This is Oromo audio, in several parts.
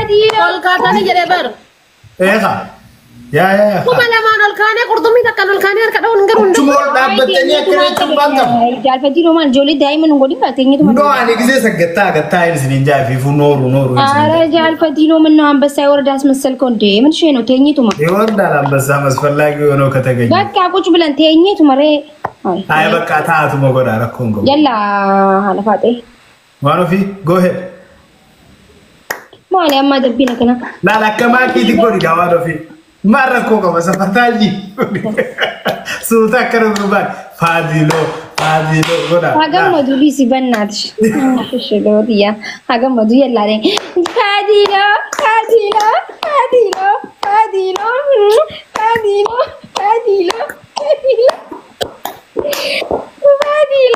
Faadiiloo. Ol kaatanii jedhee bar. Eeqa. Yaa yaa yaa. 2000 ol kaanee qurxummii takkaan ol kaanee harka dha'uun garuu hin Achuma ol dhaabbattanii akkana jechuun waan qabu. Jaalfatiinoo maal ijoollee daa'ima nu godhin baateenyituma. No ani gisee saggattaa gattaa isiniin jaa fi nooru nooru አረ ጃልፈቲኖ ምነው አንበሳ የወረዳ አስመሰልከው እንዴ? ምን ሽ ነው ተኝቱማ? ይወርዳል አንበሳ አስፈላጊ ሆኖ ከተገኘ። በቃ ቁጭ ብለን ተኝቱማ ሬ አይ በቃ taatu godha rakkoon qabu. የላ ሀለፋጤ Waan ofii go ahead. ማሊ አማ ደቢነ ከና Laal akka maakiitti godhi gaa waan ofii. Maal rakkoo qaba safataaji. Suuta akkana gurbaan faadiloo faadiloo godha. ሀገመዱ ሊሲ በእናትሽ እሺ ለወዲያ ሀገመዱ የላ ሬ ፋዲሎ ፋዲሎ ፋዲሎ ፋዲሎ ፋዲሎ ፋዲሎ ፋዲሎ ፋዲሎ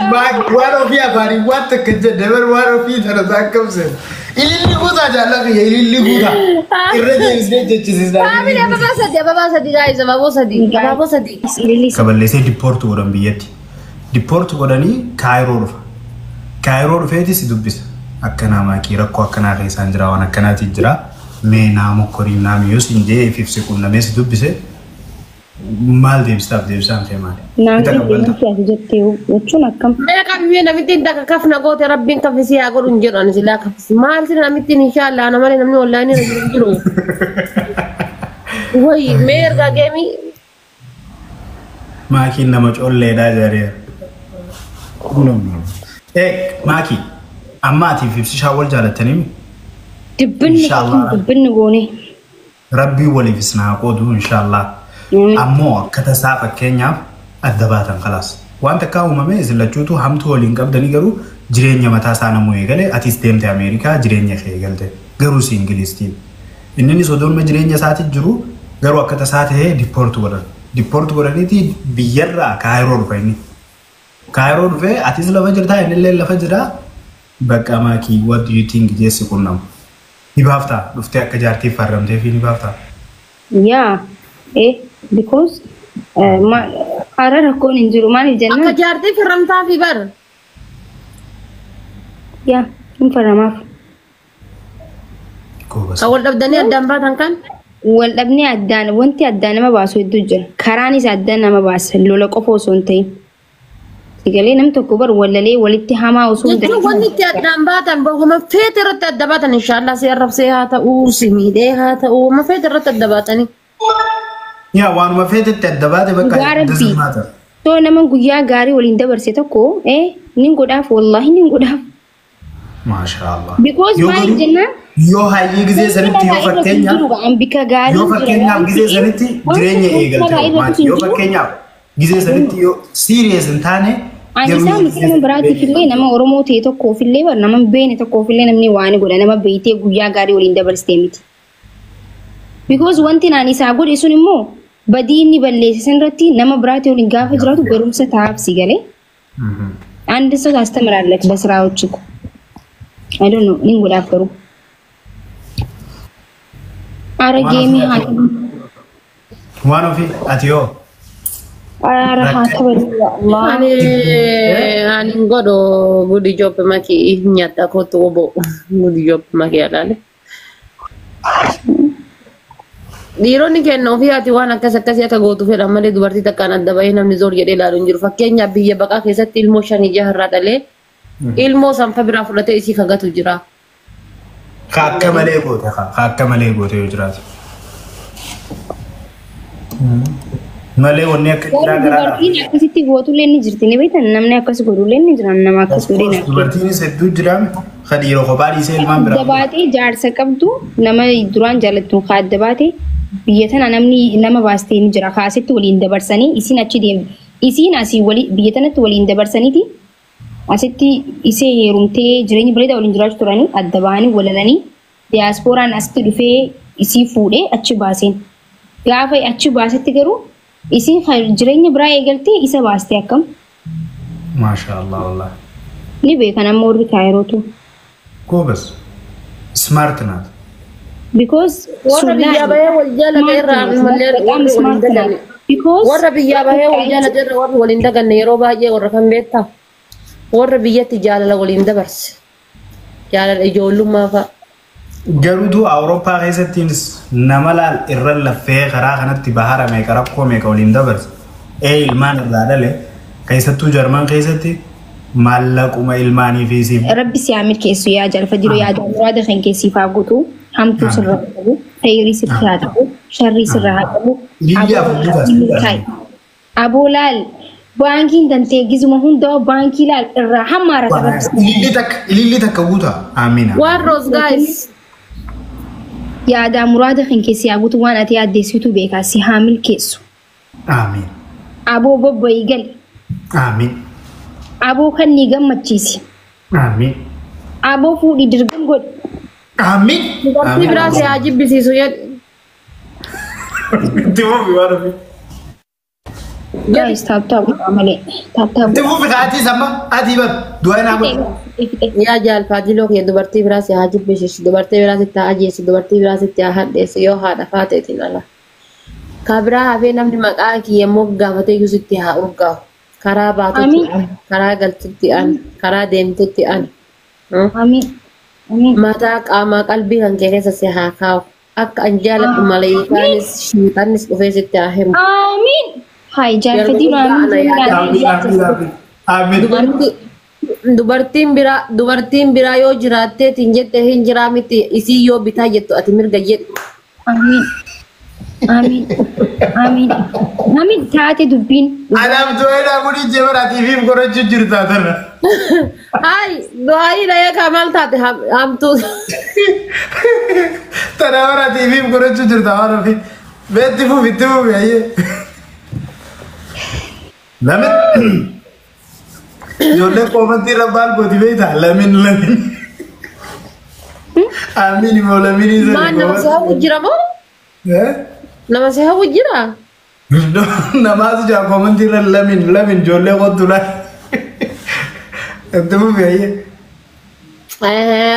Waan ofii afaanii waan takka jedhe bar waan ofii tana saakkamse. Ililli guutaa jaalladhu ililli guutaa. Irra deebisnee jechisiisnaa. Faamilii ababaa sadi ababaa sadi gaayis abaaboo sadi abaaboo sadi. Kaballeessee dippoorti godhan biyyatti. Dippoorti godhanii Kaayiroo dhufa. Kaayiroo dhufeetis dubbisa. Akkanaa maakii rakkoo akkanaa keessaan jira waan akkanaatiin jira. Mee naa mokkorii naa miyyoo siin jee ifibsi qunnamee si dubbise maal deebistaaf deebisaan ta'e maali? Naannoo deemuu jettee jechuun akkam? Mee qabiyee namittiin takka kafna goote rabbiin kaffisii haa godhu hin jedhu ani silaa kaffisi. Maal sila namittiin inshaallah ana malee namni wallaanii irra jiru hin jiru. Wayi mee ergaa geemii Maakiin nama colleedhaa jedhee. Ee maakii amma atiif ibsishaa wal jaalattanii Dubbinni Inshallah. dubbinni goone. Rabbii waliif isin haa qoodu inshaallah. Ammoo akka tasaa fakkeenyaaf adda baatan khalaas. Waan takka uumame isin lachuutu hamtuu waliin qabdanii garuu jireenya mataa isaa namuu eegale atis deemte Ameerikaa jireenya kee eegalte garuu si Ingiliistiin. Inninis odoonuma jireenya isaati jiru garuu akka tasaa ta'ee dippoorti godhan. Dippoorti godhaniiti biyyarraa Kaayiroo dhufa inni. Kaayiroo dhufee atis lafa jirtaa innillee lafa jiraa bakka maakii what do you think jeessi quunnamu. Ni baaftaa dhuftee akka jaartiif farramtee fi ni baaftaa. Yaa because hara rakkoon hin jiru maaliif akka jennaan jaartii firramtaa fi bar. Yaa hin farramaaf. Goobas. Kan wal dhabdanii addaan baatan kan. Wal dhabnee addaan wanti addaan nama baasu hedduu jira. Karaanis addaan nama baasa lola qofa osoo hin ta'in. Sigalee nam tokko bar walalee walitti hamaa osoo hin Jechuun wanni itti addaan baatan bahuma feete irratti adda baatan inshaallah si arrabsee haa ta'uu si miidhee haa ta'uu huma feete irratti adda baatanii. Yaa waanuma feetetti adda baate bakka Dhugaa Rabbii. doesn't matter. Too nama guyyaa gaarii waliin dabarse tokko nin godhaaf wallaahi nin godhaaf. Maashaallah. Because Yoo maaliif garuu jennaan yoo hayyii gisee sanitti yoo fakkeenyaaf bika gaarii yoo fakkeenyaaf gisee sanitti jireenya eegalte maati yoo fakkeenyaaf gisee sanitti yoo serious hin taane Ani garuu isaan gisee nama biraatiif illee nama Oromoo ta'e tokkoof illee bar nama hin beekne tokkoof illee namni waan godha nama beeytee guyyaa gaarii waliin dabarsitee miti. Because wanti naan isaa godhe sun immoo badii inni balleesse san irratti nama biraatii waliin gaafa jiraatu barumsa ta'aaf si galee. አንድ ሰው ታስተምራለች በስራዎች እኮ I don't know nin godhaaf garuu. Ara geemii haa Waan ofii ati yoo Ara haa tabalu ya Allah. Ani ani hin godhu gudi job maki nyaata kootu obo gudi job maki alaale. Dhiironni kenna ofii ati waan akkas akkasii akka gootu fedhan malee dubartii takkaan adda bahee namni zoor jedhee ilaalu hin jiru. Fakkeenyaaf biyya baqaa keessatti ilmoo shanii jaha irraa dhalee ilmoo sanfa biraa fudhatee isii kagatu jira. Ka akka malee goote ka akka malee goote yoo jiraate. Malee wanni akka dhiiraa Garuu garaadha. dubartiin akkasitti gootullee ni jirti ni beektan namni akkas godhullee ni jira nama akkas godhee na. Dubartiinis hedduu jiraame ka dhiira kophaa dhiisee ilmaan biraa. Adda baatee jaarsa qabdu nama duraan jaalattu ka adda baatee biyya tana namni nama baastee ni jira kaasitti waliin dabarsanii isiin achi deemu isiin asii wali biyya tanatti waliin dabarsaniiti asitti isee heerumtee jireenya bareedaa waliin jiraachuu turanii adda bahanii walalanii diyaaspooraan asitti dhufee isii fuudhee achi baaseen gaafa achi baasetti garuu isiin jireenya biraa eegaltee isa baastee akkam. Maashaallah wallah. Ni beekan amma warri kaayirootu. Goobas. Smart naat. Because Warra biyyaa bahee wal jaalate irraa ammallee warri waliin daganne. Because Warra biyyaa bahee wal jaalate irra warri waliin daganne yeroo baay'ee warra kan beektaa. Warra biyyatti jaalala waliin dabarse. Jaalala ijoollummaa fa'a. Garuutu Awurooppaa keessattiinis nama laal irra laffee karaa kanatti bahara meeqa rakkoo meeqa waliin dabarse. Ilmaan irraa dhale keessattuu Jarman keessatti maallaquma ilmaanii fi siif. Rabbi si haa milkeessu yaa jaalfa jiru yaa muraada kan keessi faa guutuu hamtuu sirra haa qabu khayrii sirra haa qabu sharrii sirra haa qabu. Aboo laal baankiin tantee gizuma hundaa baankii laal irraa hammaara rabbi. Ililli takka guutaa. Amina. Waan rose guys. Yaadaa muraada kan keessi haa guutuu waan ati yaaddeessitu beekaa si haa milkeessu. Amiin. Aboo bobba'ii gali. Amiin. Aboo kan ni gammachiisi. Amiin. Aboo fuudhii dirgam godhi. Amiin. Dubartii biraa si haa jibbisiisu jedhu. Itti fufi waan ofii. Guys, tap tap malee. Tap tap. Itti fufi kaatii samma atii bar du'aa naa godhi. Yaa jaalfaadiloo kee dubartii biraa si haa jibbisiisu dubartii biraa sitti haa ajjeessu dubartii biraa sitti haa hadheessu yoo haadha faateetiin ala. Ka biraa hafee namni maqaa kiyya immoo gaafatee iyyuu sitti haa urgaa'u. Karaa baatutti an, karaa galtutti an, karaa deemtutti an. Amiin. Mataa qaamaa qalbii kan kee keessa si haa kaa'u. Akka an jaaladhu maleeykaanis shiixannis dhufee sitti haa himu. Amiin. Hai jaalfatiin amiin. Amiin. Dubartiin biraa yoo jiraatteetiin jette hin jiraa miti isii yoo bitaa jettu ati mirga jedhu. Amiin. Amiin. Amiin. Amiin taate dubbiin. Anaaf du'aa naa godhi jebara atiifiif godhachuu jirta tana. Hai du'aa dhaya kamal taate hamtuu. Tana bara atiifiif godhachuu jirta waan ofii. Beetti fufi itti fufi ayyee. Lamin. Ijoollee koomantii irra maal gooti beektaa? Lamin lamin. Amiin immoo lamin isa. Maal nama si hawwu jira moo? Nama si hawwu jira? Namaatu jira koomantii irra lamin lamin ijoollee qottu laal. Itti fufi ayyee.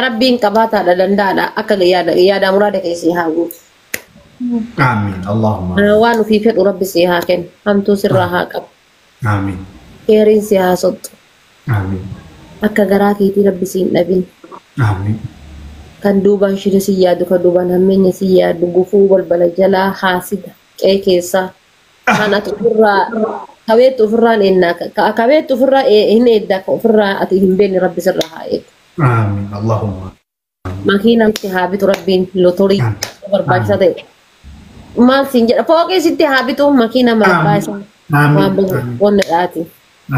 Rabbiin qabaataadha danda'aadha akka yaada muraada keessi haa guutu. Amiin. Allahumma. Waan ofii fedhu rabbi si haa kennu hamtuu sirraa haa qabu. Amiin. Heeriin si haa soxxu. Amiin. Akka garaa keetii rabbi si hin dhabin. Amiin. Kan duubaan shira si yaadu kan duubaan hammeenya si yaadu gufuu balbala jalaa haasida qe'ee keessaa kan ati ofirraa kabeettu ofirraan eennaa kabeettu ofirraa hin eeddaa ka ofirraa ati hin beekne rabbi sirraa haa eegu. Amiin. Allahumma. Makiina itti haa bitu rabbiin lotorii barbaachisaa ta'e. Maal siin jedha fooqii sitti haa bitu makiina marabbaa isaa waan wanna dhaati.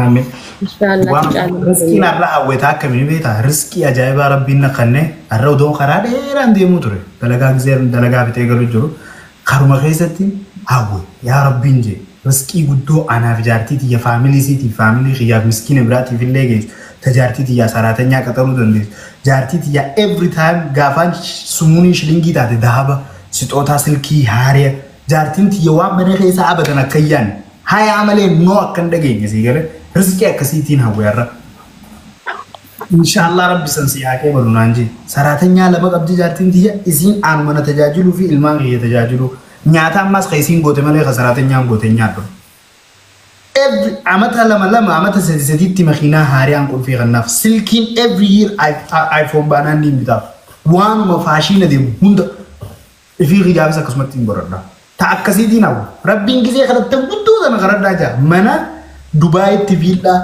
Amiin. Riskiin har'a hawwataa akkamii beektaa? Riskii ajaa'ibaa rabbiin na kenne har'a odoo karaa dheeraan deemuu ture. Dalagaa gisee dalagaa fixee galu jiru. Karuma keessatti hawwe yaa rabbiin jee riskii guddoo anaaf jaartii tiyya faamilii siitiif faamilii kiyyaaf miskiina biraatiif illee geessu. Tajaartii tiyyaa saraatanyaa qaxaruu dandeessu. Jaartii tiyyaa every time gaafaan sumuunii shilingii taate dahaba sixootaa silkii haariya. Jaartiin tiyya waan mana keessaa abadan akka hin yaadne. Hayaa malee noo akka hin dhageenye sii galee. Riskii akkasiitiin hawwe har'a. Inshaallah rabbi san si haa qeebalu naan jee. Saraatanyaa lama qabdi jaartiin tiyya isiin aanuma na tajaajiluu fi ilmaan kiyya tajaajiluu. Nyaata ammas ka isiin goote malee ka saraatanyaan goote hin nyaadhu. Every amata lama lama amata sadi sadiitti makiinaa haariyaan qulfii kannaaf silkiin every year iPhone baanaan ni bitaaf. Waanuma faashiina deemu hunda ifii xijaabis akkasumatti hin godhadha. Ta akkasiitiin hawwa. Rabbiin gisee kadhatte guddoo sana kadhadhaa jira. Mana Dubaayitti viillaa,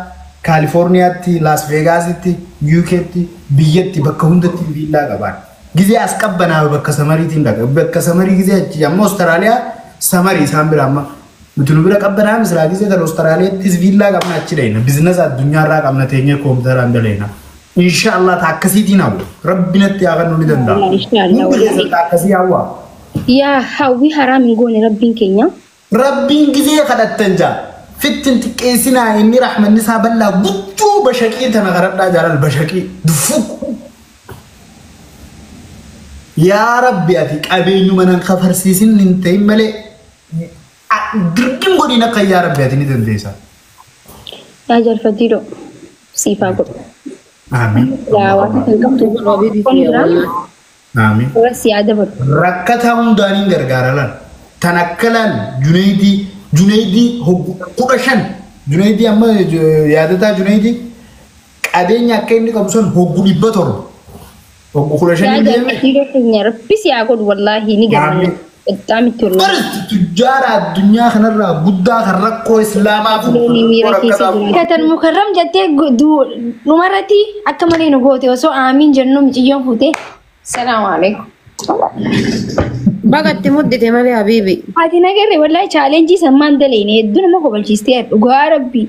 Kaalifoorniyaatti, Laas Veegaasitti, UKtti, biyyatti bakka hundatti viillaa qabaan. Gisee as qabbanaa bakka samariitiin dhaqa. Bakka samarii gisee achi amma Awustiraaliyaa samarii isaan bira amma nuti nu bira qabbanaa misraa gisee tan Awustiraaliyaattis viillaa qabna achi dhayna. Bizinasa addunyaarraa qabna teenyee koompiteraan daleena. Inshaallah ta akkasiitiin hawwa. Rabbi natti haa kennu ni danda'a. Inshaallah. Hundi keessan ta akkasii hawwa. Yaa hawwi haraam hin goone rabbiin keenya. Rabbiin gisee kadhattan jaa. Fittin xiqqeessinaa inni rahmanni isaa bal'aa guddoo bashaqii tana kadhadhaa jaalal bashaqii duffuu. Yaa Rabbi ati qabeenyuma nan kafarsiisin hin ta'in malee dirqin godhin akka yaa Rabbi ati ni dandeessa. Yaa jaalfatiidho siif haa godhu. Amiin. Yaa waan kan qabdu kun biraa Amiin. warra si yaada baru. Rakkataa hundaaniin gargaara laal. Tan akka laal Junaydii 15 Junaydii amma yaadataa Junaydii qabeenya akka inni qabu sun hoggu 700. Obbo 15 deeme. Dhiiroo keenya Rabbi si haa godhu wallaahi ni gammanna. በጣም itti First tujjaara addunyaa kanarraa guddaa kan rakkoo islaamaa miira keessa jiru. Katan mukarram jettee dhumarratti akka malee nu goote osoo aamiin jennu miciyyoon fuute. Salaamu alaikum. Baga itti muddite malee habiibi. Ati nagarre wallahi chaalenjii sammaan daleene hedduu nama kobalchiistee dhugaa Rabbi.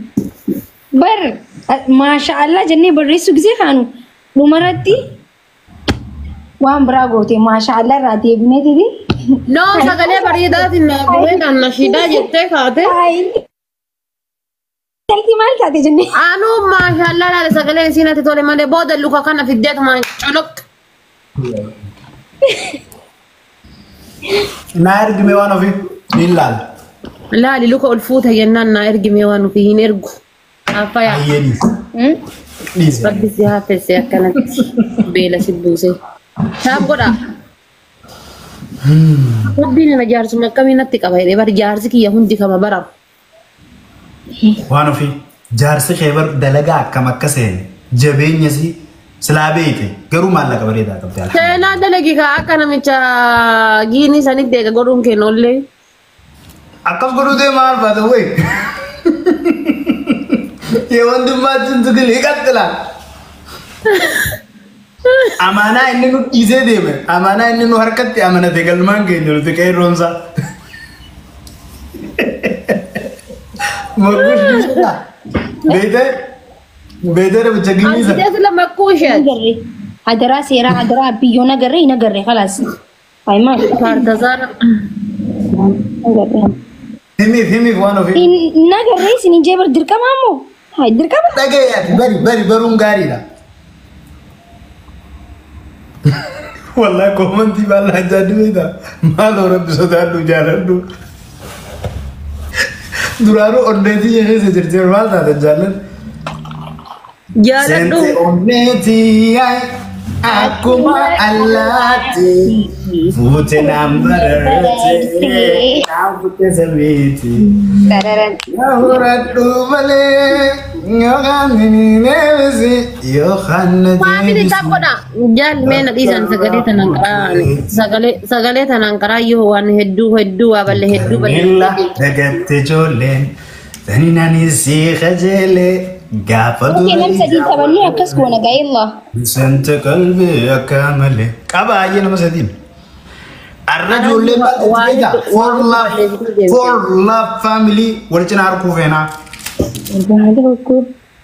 Bar maasha Allah jennee barreessuu gisee kaanu dhumarratti waan biraa goote maasha Allah irraa deebineetiti. No, sagalee bareedaatiin naafimee kan nashiidaa jettee kaate. Salki maal taate jennee. Anuu maashaallah laale sagaleen isiin ati tole malee booda luka kana fiddeetumaan coloq. Naa ergime waan ofii ni ilaala. Laali luka ol fuute jennaan naa ergime waan ofii hin ergu. Affayaa. Baay'ee dhiise. Dhiise. Rabbi si haafesse akkanatti beela si buuse. Taaf godhaa. Rabbiin ana jaarsuma akkamii natti qaba jedhee bari jaarsi kiyya hundi kama baramu. Waan ofii jaarsi kee bar dalagaa akkam akka seene jabeenya si silaa beeyte garuu maallaqa bareedaa qabdi alhamdulillah. Seenaa dalagi kaa akka namicha giinii sanitti eega godhuun kennoollee. Akkas godhuu deema maal baata wey. የወንድማችን ትግል ይቀጥላል። Amaanaa inni nu dhiisee deeme, amaanaa inni nu harkatti amanate galmaan keenya nuti qeerroonsaa. Mogguus dhiisedha. Beetee beetee namicha ginnii sana. Anti sila makkuu ishee. Nagarre hadaraa seeraa hadaraa biyyoo nagarre nagarre khalaas. Ay maal Kaartazaara. nagarre. Himiif himiif waan ofii. Nagarre isin hin jee bar dirqama ammoo. Hay dirqama. Dhagayaati bari bari baruun gaariidha. Wallahi koomantii baallaa jaaddi beektaa maaloo rabbi sodaadhu jaaladhu. Duraanuu onneetii ishee keessa jirti maal taate jaallan. Jaaladhu. Seente onneetii akkuma allaatti fuute naan bararte naan fuute samiiti. Dararan. Horadhu malee yookaan ni deebisi yookaan na Faamilii deebisi. taaf godhaa. Jaalli mee na dhiisan sagalee tanaan karaa sagalee sagalee tanaan karaa yoo waan hedduu hedduu waa balle hedduu Milla balle. dagatte ijoolleen taninani si kajeele gaafa Okay, nam sadii taphannee akkas goona gaa'ellah. Sente qalbii akka malee. Qaba baay'ee nama sadiin. Arra ijoolleen baay'ee beekaa. For love, for love family wal cinaa harkuu feenaa.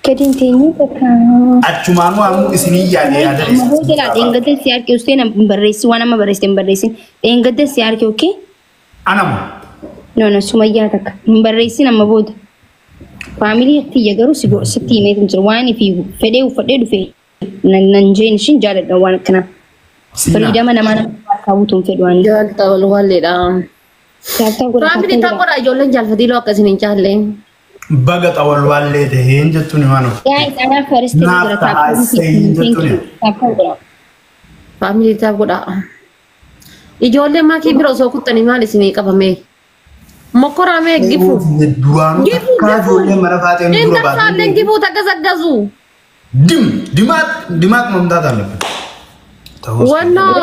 Gadi hin teenyee takka. Achumaanuu ammoo isinii yaade yaada Amma booda laa dheengadda si harke ustee na hin barreessin waan amma barreessite hin barreessin. Dheengadda si harke okay? Anamo. No no sumayyaa takka hin barreessin amma booda. Faamilii tiyya garuu si sitti himee hin jiru waan fi fedhee uffadhee dhufe nan jeen ishin jaaladha waan akkanaa. Siinaa. Firiidama namaa nama harkaa butuun fedhu waan. Jaalta wal walleedha. Jaartaa godha Faamilii taaf godhaa ijoolleen jaalfatii loo akkasiin hin jaalle. Baga xawalwaallee taheen jettuun waan of. Guys, anaa first Naaf jira ta'a seeyin jettuun. taaptaa godha. Faamilii taaf godhaa. Ijoolleen maakii bira osoo kuttanii maal isinii qabame? Mokkoramee gifuu. Duraanuu Gifuu takkaa gifuu. ijoollee mara faateen dura Intalsaalleen baatee. gifuu tagasaggazu. Dim dimaat dimaat mamtaat አለብን። Wannoo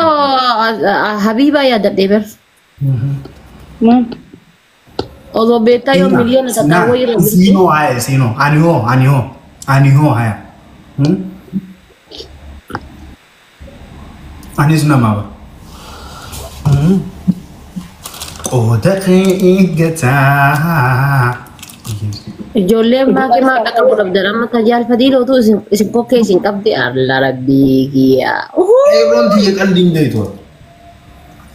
Habiibaa yaadadhee bar. Maal? Osoo beektaa yoo miliyoona takkaa wayii irra jirti. Siinoo haya siinoo ani hoo ani hoo ani hoo haya. Anis nama ba. Qooda kee eeggataa. Ijoolleen maakii maal dhaqabu dhabdan amma tajaajilfatii lootu isin kokkee isin qabdi alla rabbii kiyya. Qeerroon tiyya qalbii hin beektu.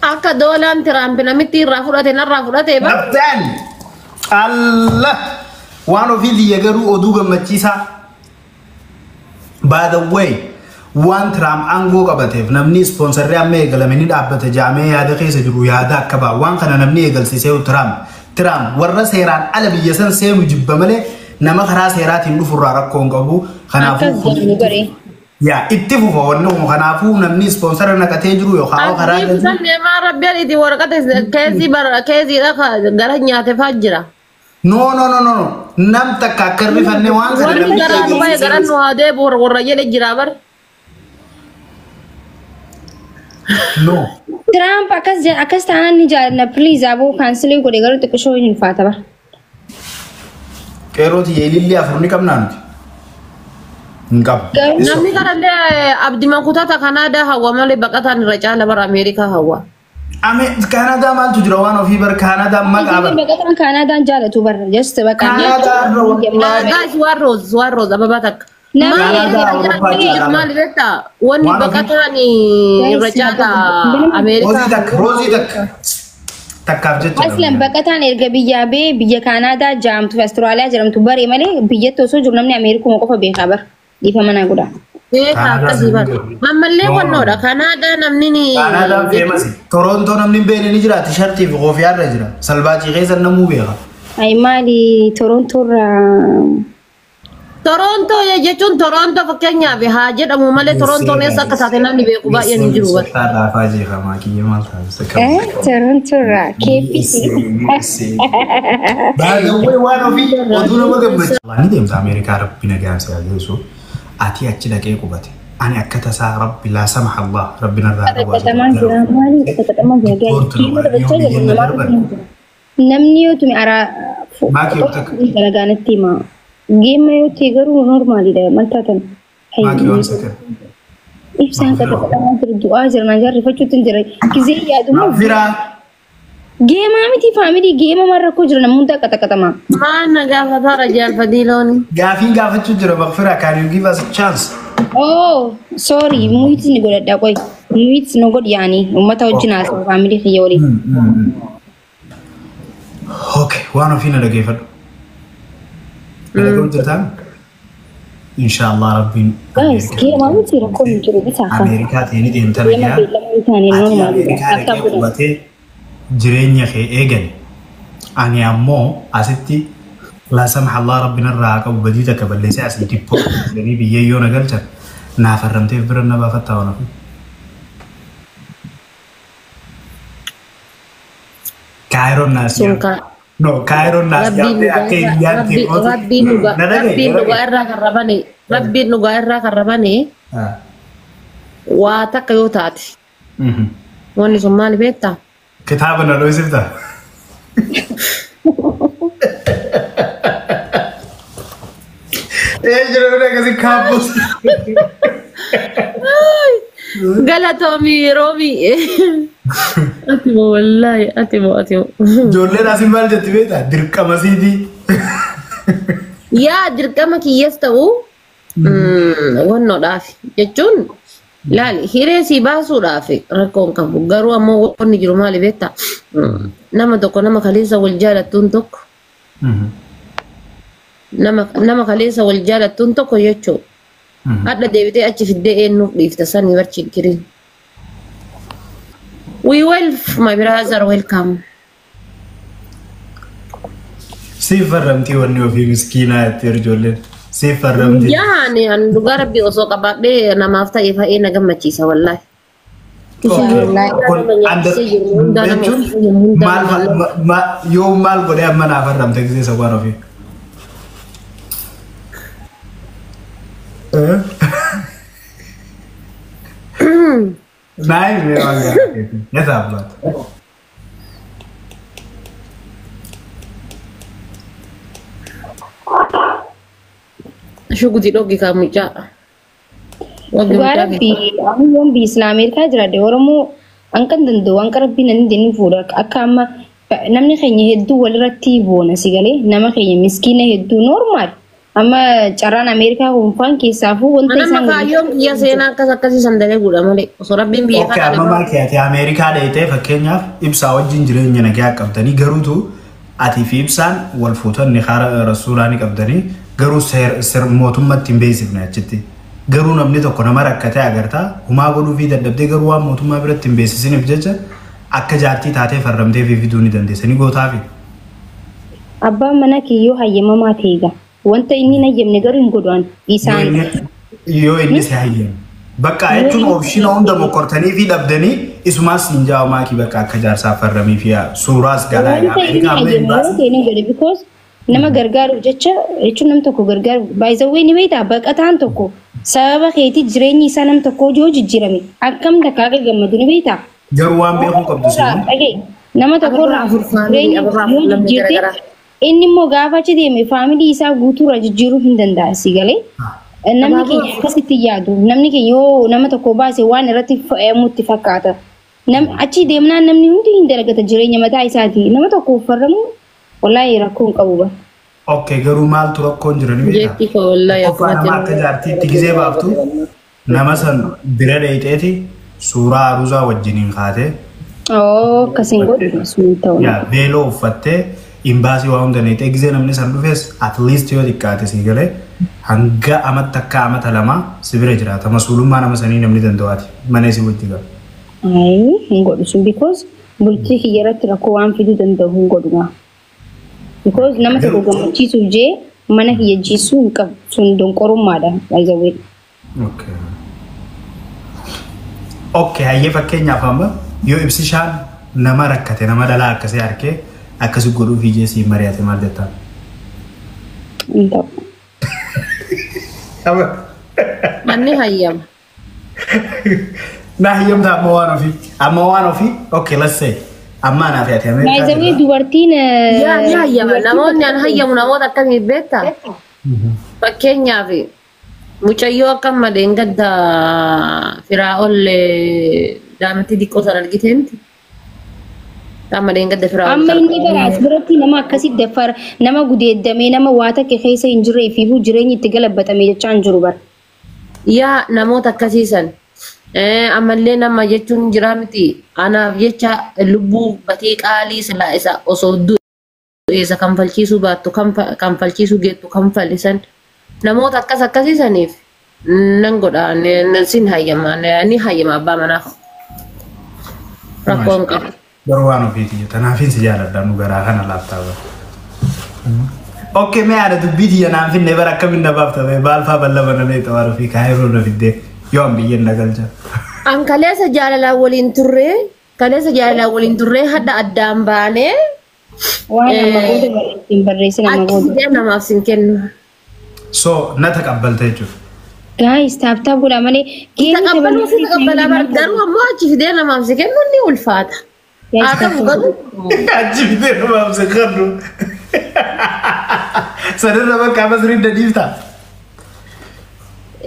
Akka doolaan Tiraamp namitti irraa fudhate narraa fudhate ba. Dabtaan Allah waan ofii tiyya garuu oduu gammachiisaa. By the way, waan Tiraamp aangoo qabateef namni ispoonsarri amma eegalame ni dhaabbata jaamee yaada keessa jiru yaada akka ba'a. Waan kana namni eegalsiisee Tiraamp. Tiraamp warra seeraan ala biyya san seenu jibba malee nama karaa seeraatiin dhufurraa rakkoo hin qabu. Akkas Kanaafuu jedhu garee. yaa itti fufa wanni kun kanaafuu namni ispoonsara naqatee jiru yookaan karaa Abdii kutanne maa rabbi aliiti waraqata keezii bara keeziidha gara nyaate faa jira. No no no no no nam takka akka hirrifannee waan kana Warri namni garaa nu bahe eegalsiisee gara nu haa deebi'u warra jedhe jira bar. No. Tiraamp akkas akkas taanaan ni jaalladha. Please aboo cancel godhe garuu xiqqishoo hin ulfaata bara. Qeerrooti yeelillee afur ni qabnaa nuti. Hin qabu. Namni kanallee abdii mankutata Kanaadaa hawwa malee baqataan irra caala bara Ameerikaa hawwa. Ame Kaanadaa maaltu jira waan ofii bar Kaanadaa maqaa bar. Baqataan Kaanaadaan jaalatu bara. Just baqa. Kaanadaa irra wallaahi. Guys, waan roos waan roos ababaa takka. Kaanadaa Awurooppaa caalaa. Maal beektaa wanni Waan ofii- baqataan irra caala Ameerikaa. Roozii takka roozii takka. Takkaaf jecha. Aslan baqataan erga biyyaa bee biyya Kaanaadaa jaamtu fi Awustiraaliyaa jedhamtu baree malee biyyatti osoo jiru namni Ameerikuma qofa beekaa bara. Dhiifama naa godha. Beekaa akkasii bara. Ammallee wannoodha. Kanaadaa namni ni. Kaanaadaan famous. Torontoo namni hin beekne ni jira. Tishartii fi koofiyaa irra jira. Salbaachii keessa namuu beeka. Ay maali Torontoorraa Torontoo jechuun Torontoo fakkeenyaaf haa jedhamu malee Torontoon eessa akka taate namni beeku baay'een hin jiru bara. Dhaafaa jeeqamaa kiyya maal taasisa? Torontoorraa KFC. Baay'ee waan ofii oduu nama gammachiisa. Ni deemta Ameerikaa rabbi nagaan si haa geessu. Ati achi dhaqee qubate. Ani akka tasaa rabbi laa samaha Allah rabbi narraa Qaxaqaxamaa jira maali qaxaqaxamaa jira gaa'e. Namni yoo tume araa Maakii yoo takka. dalagaanatti hima. Geemma yoo ta'e garuu normaalidha maal taatan. Maakii waan sakar. Ibsaan qaxaqaxamaa jira du'aa jira naan jaarrifachuutti hin jira. Gizee yaaduma. Firaa. Geemaa miti family geema maal rakkoo jira namni hundaa qaxaqaxamaa. Maal na gaafataara jaalfadiilooni. Gaafiin gaafachuu jira Maqfiraa can you give us a chance? Oh, sorry, mute ni godhadha qoy. Mute ni godhi yaani uummata wajjin haasa'u family kiyya waliin. Okay, waan ofii na dhageeffadhu. Na dhaga'u jirtaa? Inshallah rabbiin Guys, geemaa miti rakkoon hin jiru bitaa kan. Ameerikaa ta'ee deemta Geema nagaa. beellama isaanii Ati normaalidha. Ameerikaa Akka dhaqee godhan. qubatee jireenya kee eegale. Ani ammoo asitti laa samaha Allah rabbi narraa haa qabu badii takka balleessee asii deport jedhanii biyyee yoo na galchan naaf harramteef bira na baafattaa waan ofii. Kaayiroon naas Sun ka No, Kaayiroon naas rabbiin yaabdee akka hiriyaatti rabbiin dhugaa rabbiin dhugaa irraa kan rabane rabbiin dhugaa irraa kan rabane waa takka yoo taate wanni sun maali beektaa? Kitaaba na dhoosifta. Ee jiru akkasii kaabbus. Galatoomii roobii. Ati moo wallaahi ati moo ati moo. Ijoolleen asiin maal jetti beektaa? Dirqama siitii. Yaa dirqama kiyyas ta'u wannoodhaaf jechuun laali hiree sii baasuudhaaf rakkoon qabu garuu ammoo wanni jiru maali beektaa? Nama tokko nama kaleessa wal jaalattuun tokko nama kaleessa wal jaalattuun tokko jechuun hadha deebitee achi fiddee eenyuuf dhiifta sanii barchiikirin. We will, my brother, welcome. Siif farramtii wanni ofii miskiinaa jettee ijoolleen. Siif farramtii. Yaani ani dhugaa rabbii osoo qabaadhee namaaf ta'e fa'ee na gammachiisa wallaahi. Jechuun maal yoo maal godhee amma naaf farramte gisee isa waan ofii. Naa himee waan gaarii. Nyaata abbaata. Shugutii dhogi kaa mucaa. Waggi Dhugaa mucaa rabbii amma yoon biyya Islaa Ameerikaa jiraadhe Oromoo hanqan danda'u hanqa rabbiin nan inni fuudha akka amma namni keenya hedduu walirratti boona si galee nama keenya miskiina hedduu normal amma carraan Ameerikaa kunfaan keessaafuu wanta Nama isaan kaayyoon kiyya seenaa akkas akkasii san dalaguudha malee osoo rabbiin biyya Okay, kana amma maal keeti Ameerikaa dheeyitee fakkeenyaaf ibsaa wajjin jireenya nagaa qabdanii garuutu atii fi ibsaan wal fuutan ni kaara rasuulaa ni qabdanii garuu mootummatti hin beeksifne achitti. Garuu namni tokko nama rakkatee agartaa humaa godhuu fi dadhabdee garuu waan mootummaa biratti hin beeksisiniif jecha akka jaartii taatee farramtee fi fiduu ni dandeessa ni gootaafi. Abbaan mana kiyyoo hayyamamaa ta'e egaa wanta inni hin hayyamne garuu hin godhu isaan. Yoo inni si hayyame. Bakka jechuun option hunda mokortanii fi dhabdanii isumaas hin jaa'u maakii bakka akka jaarsaa farramii fi suuraas galaa Wanta inni Ameerikaa amma hin hayyamne yoo baasin. ta'e ni godhe because nama gargaaruuf jecha jechuun nam tokko gargaaruuf baay'isawwee ni beektaa baqataan tokko Sababa keetii jireenyi isaa nam tokko yoo jijjiirame akkam takka akka gammadu ni beektaa? Garuu waan beekuu qabdu siinuu. Dhagee nama tokkorraa Abarraa afur family jireenya abarraa yoo afur lammii jijjiirte garaagaraa. inni immoo gaafa achi deeme family isaa guutuurraa jijjiiruu hin danda'a si galee. Namni keenya akkasitti yaadu. Namni keenya yoo nama tokko baase waan irratti fe'amutti fakkaata. Achi deemnaan namni hundi hin dalagata jireenya mataa isaati. Nama tokko uffarramu wallaahi rakkoo hin qabu ba. Okay, garuu maaltu rakkoon jira ni beektaa? Jeetti koo wallaahi Tokkoffaa nama akka jaartiitti gizee baaftu nama san bira dheeyxeeti suuraa aruuzaa wajjiniin kaatee Oo akkasiin godhu sun ta'u. yaa veeloo uffattee imbaasii waa hunda dheeyxee gizee namni san dhufes at least yoo xiqqaate sii galee hanga amata akka amata lamaa si bira jiraata. Masuulummaa nama sanii namni danda'aati mana isii wajji gala. Ayi hin godhu sun because bultii kiyya irratti rakkoo waan fiduu danda'u hin godhu. Because nama tokko gammachiisuuf jee mana kiyya jiisuu hin qabu sun donqorummaadha. By the way. Okay. Okay, hayyee fakkeenyaaf amma yoo ibsishaan nama rakkate nama dhalaa akkasii harkee akkasii godhuuf ijee siin mari'ate maal jettaa? Hin ta'u. Manni hayyama. Na hayyamta amma waan ofii. Amma waan ofii. Okay, let's say. Amma anaaf yaate By the way Ameerikaa. dubartiin Yaa ni hayyama. Namoonni an hayyamu namoota akkamii beektaa? Fakkeenyaaf mucayyoo akka malee gadda Firaa'ol daamatti xiqqoo san argitee miti. Amma gadda Firaa'ol. Amma inni bara as biratti nama akkasii daffara nama gudeeddamee nama waa takka keessa hin jirree fi jireenyi itti galabbatame jechaa hin jiru bara. Yaa namoota akkasiisan ammallee nama jechuun jira miti anaaf jecha lubbuu batii qaalii silaa isa osoo du'e isa kanfalchiisuu baattu kanfalchiisuu geettu kanfalisan namoota akkas akkasiisaniif nan godha sin hayyama ni hayyama abbaa manaaf rakkoo hin qabu. Garuu waan ofiiti. Tanaafin si jaaladha nu garaa kana laaftaa bara. Okay, mee haadha dubbii tiyya naan finne bara akkamiin na baafta bee baalfaa bal'aa namee xawaar ofii kaayiroo na fiddee yoo an biyyeen na galcha. An kaleessa jaalalaan waliin turree kaleessa jaalalaan waliin turree hadda addaan baanee Waan amma booda ittiin barreessin amma achi booda. fidee namaaf sin kennu. So na taqabbalta jechuudha. Guys, tap tap godhaa malee geemii Taqabbaluu si taqabbalaa bara garuu ammoo achi fidee namaaf si kennu ni ulfaata. Haa ta'u garuu Achi fidee namaaf si kennu. Sanirra bakka Masriin dadiifta.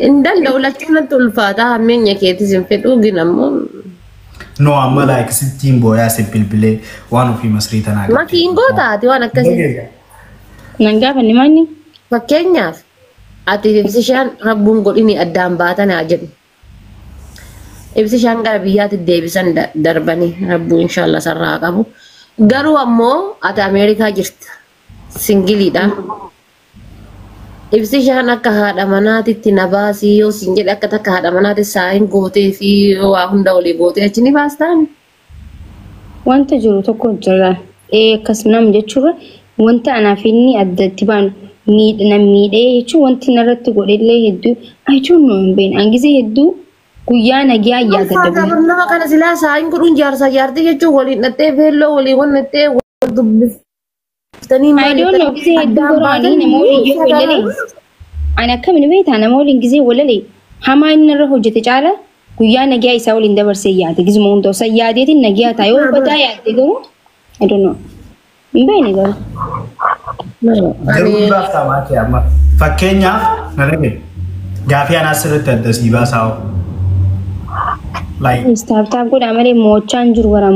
Hin danda'u lachuu natti ulfaata hammeenya keetis hin fedhuu gin ammoo. No amma like sittiin booyaa si bilbilee waan ofii Masrii tanaa. Makiin gootaati waan akkasii. Nan gaafanne maanni? Fakkeenyaaf ati ibsishaan rabbuun godhini addaan baatan haa jedhu. Ibsishaan gara biyyaatti deebisan darbanii rabbuun inshaallah sarraa qabu. Garuu ammoo ati Ameerikaa jirta. Singleiidha. Ibsishaan akka haadha manaatitti na baasii yoo sin jedhe akka takka haadha manaatti saayin gootee fi waa hunda olii gootee achi ni baastaan. Wanta jiru tokko jira. Ee akkas nam jechuudha. Wanta anaaf inni addatti baanu miidhina miidhee jechuun wanti narratti godhellee hedduu I don't know hin beekne. Angisee hedduu guyyaa nagiyaa yaadadha. Nama kana silaa saayin godhuun jaarsa jaartii jechuun waliin dhattee feelloo walii wannattee wal dubbiftanii I don't know gisee hedduu goraanii nama waliin yoo walalee ani akkamiin beektaa nama waliin gisee walalee hamaa inni irra hojjete caala guyyaa nagiyaa isaa waliin dabarsee yaade gisuma hunda osoo yaadeetiin nagiyaa ta'a yoo badaa yaadde garuu I don't know hin beekne garuu. Garuu ni baaftaa maakii amma. Fakkeenyaaf na dhagaye gaafii anaa sirriitti adda sii baasaa. Like Tap tap godhaa malee mo'achaa hin jiru bara.